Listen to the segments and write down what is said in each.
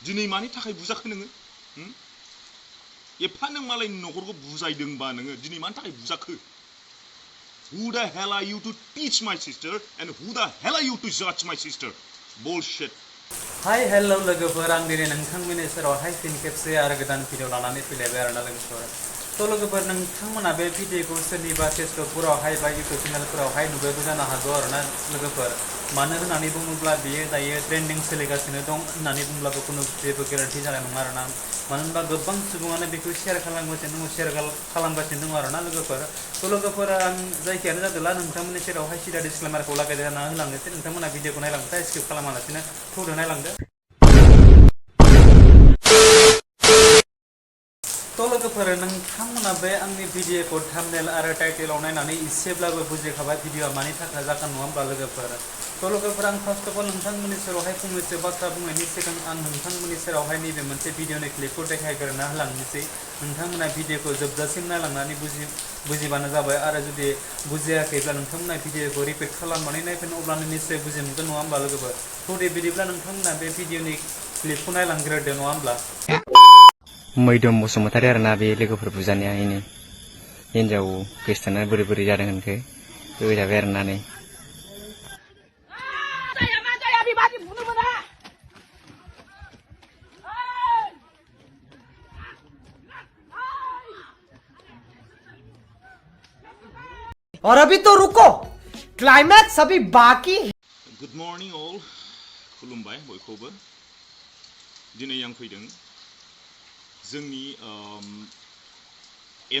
दिनै मानि थाखाय बुजाखो नोङो एफा नों मालायनि न'खरखौ बुजायदोंबा नोङो दिनै मानि थाखाय बुजाखो Who the hell are you to teach my sister and who the hell are you to judge my sister? Bullshit. Hi, hello लोगोफोर आं दिनै नोंथांमोननि सेरावहाय फिन खेबसे आरो गोदान भिडिअ लानानै फैलायबाय आरोना लोगोफोर थ' लोगोफोर नोंथांमोना बे भिडिअखौ सोरनिबा फेसबुकफोरावहाय बा इउटिउब चेनेलफोरावहाय नुबायबो जानो हागौ आरोना लोगोफोर मानो होननानै बुङोब्ला बियो दायो ट्रेन्डिं सोलिगासिनो दं होननानै बुंब्लाबो खुनु जेबो गेरेन्टि जानाय नङा आरोना मानो होनबा गोबां सुबुङानो बेखौ शेयार खालामगासिनो दङ आरोना लोगोफोर थ' लोगोफोर आं जायखियानो जादोंला नोंथांमोननि सेरावहाय सिदा डिसक्लेमारखौ लागायना होलांनोसै नोंथांमोना भिडिअखौ नायलांबाथाय स्किप खालामालासिनो थौदो नायलांदो थ' लोगोफोर नोंथांमोना बे आंनि भिडिअखौ थाम्बनेल आरो टाइटेलाव नायनानै एसेब्लाबो बुजिखाबाय भिडिअआ मानि थाखाय जागोन नङा होमब्ला लोगोफोर थ' लोगोफोर आं फार्स्ट अफ अल नोंथांमोननि सेरावहाय फंनैसो बाथ्रा बुंनायनि सिगां आं नोंथांमोननि सेरावहाय नैबे मोनसे भिडिअनि क्लिपखौ देखायग्रोना होलांनोसै नोंथांमोना भिडिअखौ जोबजासिम नायलांनानै बुजिबानो जाबाय आरो जुदि बुजियाखैब्ला नोंथांमोना भिडिअखौ रिपिट खालामनानै नायफिन अब्लानो निश्चय बुजि मोनगोन नङा होमब्ला लोगोफोर थ' दे बिदिब्ला नोंथांमोना बे भिडिअनि क्लिपखौ नायलांग्रोदो नङा होमब्ला Mwidwm बसुमतारी आरोना बे लोगोफोर बुजानाया इनि हिनजाव गोसथोना बोरै जादों होनखो होजाबाय आरोना नै और अभी तो रुको क्लाइमैक्स अभी बाकी है Good morning all. खुलुमबाय बयखौबो दिनै आं फैदों जोंनि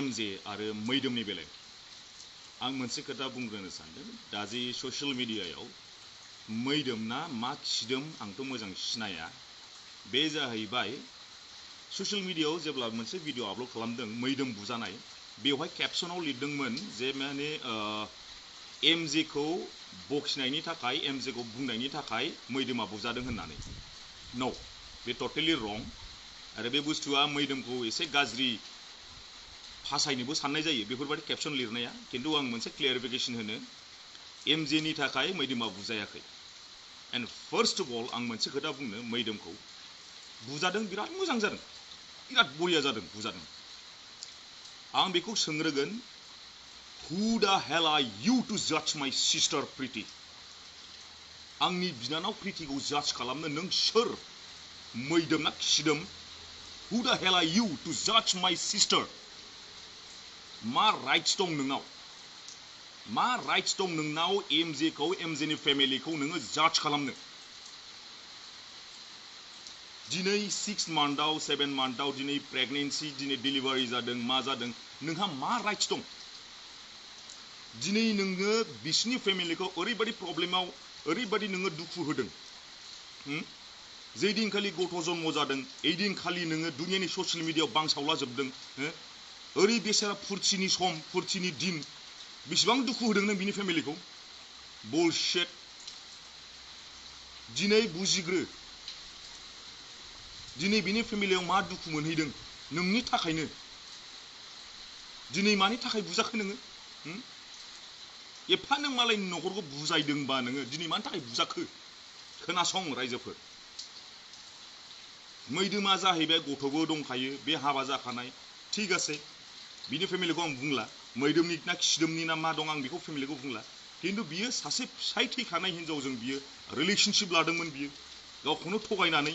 MJ आरो मैदोमनि बेलायाव आं मोनसे खोथा बुंग्रोनो सानदों दा जे ससियेल मिडियायाव मैदोमना मा खिदोम आंथ' मोजां सिनाया बे जाहैबाय ससियेल मिडियायाव जेब्ला मोनसे भिडिअ आपल'ड खालामदों मैदोम बुजानाय बेवहाय केपसनाव लिरदोंमोन जे माने MJ खौ बखिनायनि थाखाय MJ खौ बुंनायनि थाखाय मैदोमा बुजादों होननानै नो बे टटेलि रं आरो बे बुस्थुआ मैदोमखौ एसे गाज्रि फासायनोबो साननाय जायो बेफोरबायदि केपसन लिरनाया किन्तु आं मोनसे क्लियारिफिकेसन होनो MJ नि थाखाय मैदोमा बुजायाखै एन्ड फार्स्ट अफ अल आं मोनसे खोथा बुंनो मैदोमखौ बुजादों बिराद मोजां जादों बिराद बरिया जादों बुजादों आं बेखौ सोंग्रोगोन Who the hell are you to judge my sister Preeti? आंनि बिनानाव प्रीतिखौ जाज खालामनो नों सोर मैदोम ना खिदोम Who the hell are you to judge my sister? मा राइट्स दं नोंनाव मा राइट्स दं नोंनाव MJ खौ MJ नि फेमिलिखौ नोङो जाज खालामनो दिनै 6 मान्थआव 7 मान्थआव दिनै प्रेगनेन्सि दिनै डिलिभारि जादों मा जादों नोंहा मा राइट्स दं दिनै नोङो बिसिनि फेमिलिखौ ओरैबायदि प्रब्लेमाव ओरैबायदि नोङो दुखु होदों जे दिनखालि गथ' जन्म जादों ओइ दिनखालि नोङो दुनियानि ससियेल मिडियायाव बांसावला जोबदों ओरै बेसेरा फुरथिनि सम फुरथिनि दिन बेसेबां दुखु होदों नों बिनि फेमिलिखौ बुलशिट दिनै बुजिग्रो दिनै बिनि फेमिलियाव मा दुखु मोनहैदों नोंनि थाखायनो दिनै मानि थाखाय बुजाखो नोङो एफा नों मालायनि न'खरखौ बुजायदोंबा नोङो दिनै मानि थाखाय बुजाखो खोनासं रायजोफोर मैदोमा जाहैबाय गथ'बो दंखायो बे हाबा जाखानाय ठीक आसे बिनि फेमिलिखौ आं बुंला मैदोमनि ना खिदोमनि ना मा दं आं बेखौ फेमिलिखौ बुंला किन्तु बियो सासे फिसाय थैखानाय हिनजावजों बियो रिलेशनशिप लादोंमोन बियो गावखौनो थगायनानै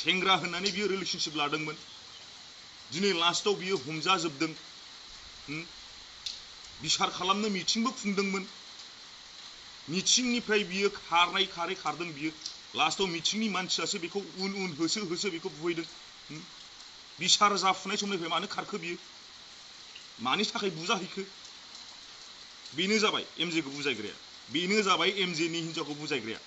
सेंग्रा होननानै बियो रिलेशनशिप लादोंमोन दिनै लास्टआव बियो हमजाजोबदों बिसार खालामनो मिटिंबो खुंदोंमोन मिटिंनिफ्राय बियो खारदों बियो लास्टआव मिटिंनि मानसियासो बेखौ उन होसो बेखौ बुहैदों बिसार जाफुनाय समनिफ्राय मानो खारखो बियो मानि थाखाय बुजाहैखो बेनो जाबाय MJ खौ बुजायग्राया बेनो जाबाय MJ नि हिनजावखौ बुजायग्राया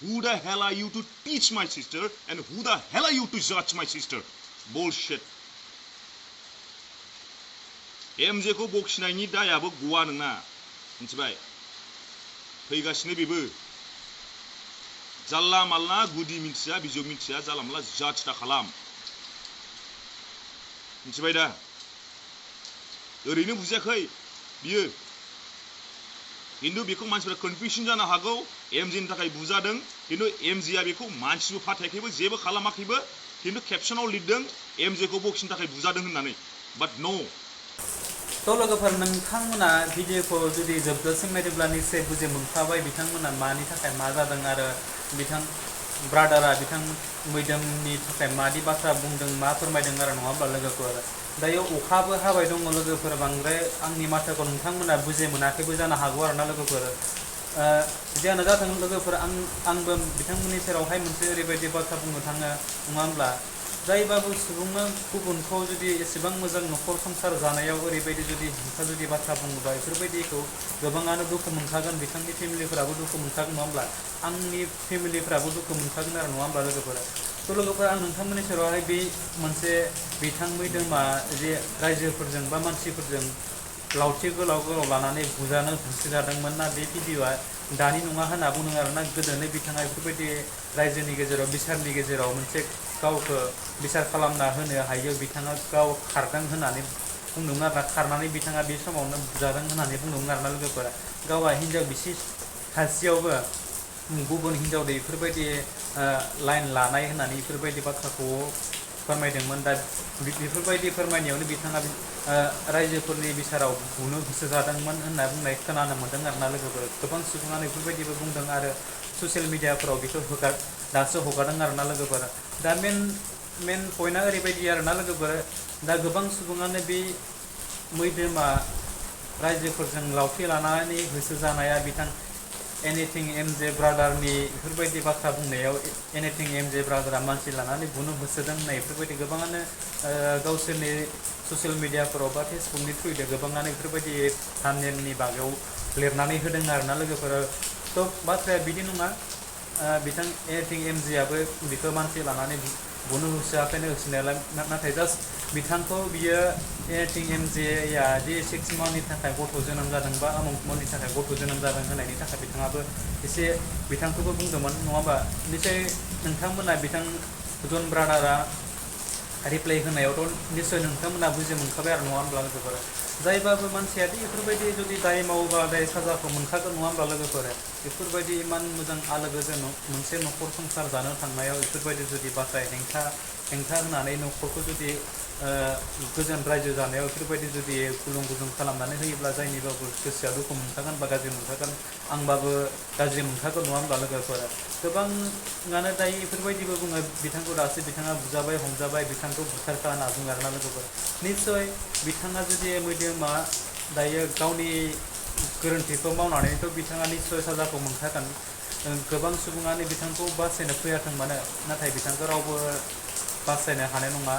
Who the hell are you to teach my sister and who the hell are you to judge my sister? Bullshit. MJ खौ बखिनायनि दायाबो गवा नोंना मिथिबाय फैगासिनो बेबो जाल्ला माल्ला गुदि मिथिया बिजौ मिथिया जाला माल्ला जाज दा खालाम मिथिबाय दा ओरैनो बुजियाखै बियो खिन्थु बेखौ मानसिफोरा कनफिउजन जानो हागौ एमजिनि थाखाय बुजादों खिन्थु एमजिआ बेखौ मानसिबो फाथायाखैबो जेबो खालामाखैबो खिन्थु केपसनाव लिरदों एमजेखौ बक्सिनि थाखाय बुजादों होननानै बाट न' तो लोगोफोर नोंथांमोना भिडिअखौ जुदि जोबजासिम नायदोंब्ला निश्चय बुजि मोनखाबाय बिथांमोना मानि थाखाय मा जादों आरो बिथां ब्रादारा बिथां मैदोमनि थाखाय मादि बाथ्रा बुंदों मा फोरमायदों आरो नङा होमबा लोगोफोर दायो अखाबो हाबाय दङ लोगोफोर बांद्राय आंनि माथोखौ नोंथांमोना बुजि मोनाखैबो जानो हागौ आरोना लोगोफोर जियानो जाथों लोगोफोर आंबो बिथांमोननि सेरावहाय मोनसे ओरैबायदि बाथ्रा बुंनो थाङो नङा होमब्ला जायबाबो सुबुङा गुबुनखौ जुदि एसेबां मोजां न'खर संसार जानायाव ओरैबायदि जुदि हेंथा जुदि बाथ्रा बुङोबा बेफोरबायदिखौ गोबाङानो दुखु मोनखागोन बिथांनि फेमिलिफोराबो दुखु मोनखागोन नङा होमब्ला आंनि फेमिलिफ्राबो दुखु मोनखागोन आरो नङा होमब्ला लोगोफोर थ' लोगोफोर आं नोंथांमोननि सेरावहाय बे मोनसे बिथां मैदोमा जे रायजोफोरजों बा मानसिफोरजों लावथि गोलाव गोलाव लानानै बुजानो होसोजादोंमोन ना बे भिडिअ'आ दानि नङा होनना बुंदों आरोना गोदोनो बिथाङा बेफोरबायदि रायजोनि गेजेराव बिसारनि गेजेराव मोनसे गावखौ बिसार खालामना होनो हायो बिथाङा गाव खारदों होननानै बुंदोंमोन आरोना खारनानै बिथाङा बे समावनो बुजादों होननानै बुंदोंमोन आरोना लोगोफोरा गावहा हिनजाव बिसि थासेयावबो गुबुन हिनजाव बेफोरबायदि लाइन लानाय होननानै बेफोरबायदि बाथ्राखौ फोरमायदोंमोन दा बेफोरबायदि फोरमायनायावनो बिथाङा रायजोफोरनि बिसाराव बुनो होसोजादोंमोन होनना बुंनाय खोनानो मोन्दों आरोना लोगोफोर गोबां सुबुङानो बेफोरबायदिबो बुंदों आरो ससियेल मिडियाफोराव बेखौ दासो हगारदों आरोना लोगोफोर दा मेन पइन्टआ ओरैबायदि आरोना लोगोफोर दा गोबां सुबुङानो बे मैदोमा रायजोफोरजों लावथि लानानै होसोजानाया बिथां एनिथिं एमजे ब्रादारनि बेफोरबायदि बाथ्रा बुंनायाव एनिथिं एमजे ब्रादारा मानसि लानानै बुनो होसोदों होननाय बेफोरबायदि गोबाङानो गावसोरनि ससियेल मिडियाफोराव बा फेसबुकनि थ्रुयै गोबाङानो बेफोरबायदि थामनेलनि बागैयाव लिरनानै होदों आरोना लोगोफोर थ' बाथ्राया बिदि नङा बिथां एनिथिं एमजेआबो बेखौ मानसि लानानै बुनो होसोआखैनो होसोनायालाय नाथाय जास्ट बिथांखौ बियो एनिथिं एमजेआ जे 6 मान्थनि थाखाय गथ' जोनोम जादों बा आमुक मान्थनि थाखाय गथ' जोनोम जादों होनायनि थाखाय बिथाङाबो एसे बिथांखौबो बुंदोंमोन नङा होमबा निश्चय नोंथांमोना बिथां जन ब्रादारा रिप्लाइ होनायावथ' निश्चय नोंथांमोना बुजि मोनखाबाय आरो नङा होमब्ला लोगोफोर जायबाबो मानसियादि बेफोरबायदि जुदि दाय मावोबा दाय साजाखौ मोनखागोन नङा होमब्ला लोगोफोर बेफोरबायदि इमान मोजां आलो गोजोन मोनसे न'खर संसार जानो थांनायाव बेफोरबायदि जुदि बाथ्रा हेंथा होनानै न'खरखौ जुदि गोजोन रायजो जानायाव बेफोरबायदि जुदि गुलुं गुजुं खालामनानै होयोब्ला जायनिबाबो गोसोआ दुखु मोनखागोन बा गाज्रि मोनखागोन आंबाबो गाज्रि मोनखागोन नङा होमब्ला लोगोफोर गोबाङानो दायो बेफोरबायदिबो बुङो बिथांखौ दासो बिथाङा बुजाबाय हमजाबाय बिथांखौ बुथारखा होनना बुङो आरोना लोगोफोर निस्सय बिथाङा जुदि मैदोमा दायो गावनि गोरोन्थिखौ मावनानैथ' बिथाङा निस्सय साजाखौ मोनखागोन गोबां सुबुङानो बिथांखौ बासायनो फैयाथों मानो नाथाय बिथांखौ रावबो बासायनो हानाय नङा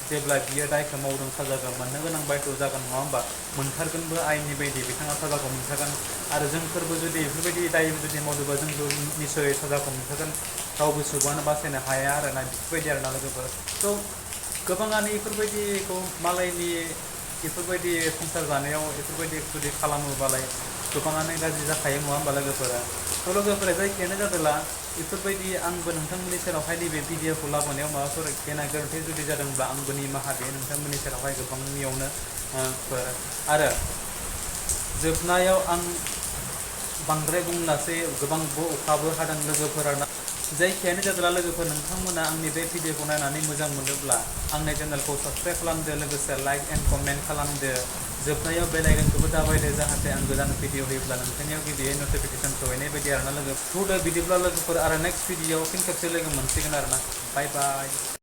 जेब्ला बियो दायखौ मावदों साजाखौ मोननो गोनां बायद' जागोन नङा होमबा मोनथारगोनबो आयेननि बायदि बिथाङा साजाखौ मोनखागोन आरो जोंफोरबो जुदि बेफोरबायदि दाय जुदि मावदोंबा जोंबो निस्सय साजाखौ मोनखागोन रावबो सुबुङानो बासायनो हाया आरोना बेफोरबायदि आरोना लोगोफोर थ' गोबाङानो बेफोरबायदिखौ मालायनि बेफोरबायदि संसार जानायाव बेफोरबायदि जुदि खालामोबालाय गोबाङानो गाज्रि जाखायो नङा होमबा लोगोफोरा थ' लोगोफोरा जायखियानो जादोंला बेफोरबायदि आंबो नोंथांमोननि सेरावहाय नैबे भिडिअखौ लाबोनायाव माबाफोर गेना गोरोन्थि जुदि जादोंब्ला आंबो निमाहा बियो नोंथांमोननि सेरावहाय गोबांनियावनो आरो जोबनायाव आं बांद्राय बुंलासै गोबां अखाबो हादों लोगोफोरा जायखियानो जादोंला लोगोफोर नोंथांमोना आंनि बे भिडिअखौ नायनानै मोजां मोनोब्ला आंनि चेनेलखौ साबस्क्राइब खालामदो लोगोसे लाइक एन्ड कमेन्ट खालामदो जोबनायाव बेल आइकनखौबो दाबायदो जाहाथे आं गोदान भिडिअ होयोब्ला नोंथांनियाव गिबियै नटिफिकेसन सहैनाय बायदि आरोना लोगो थुदो बिदिब्ला लोगोफोर आरो नेक्स्ट भिडिअआव फिन खेबसे लोगो मोनसिगोन आरोना बाय बाय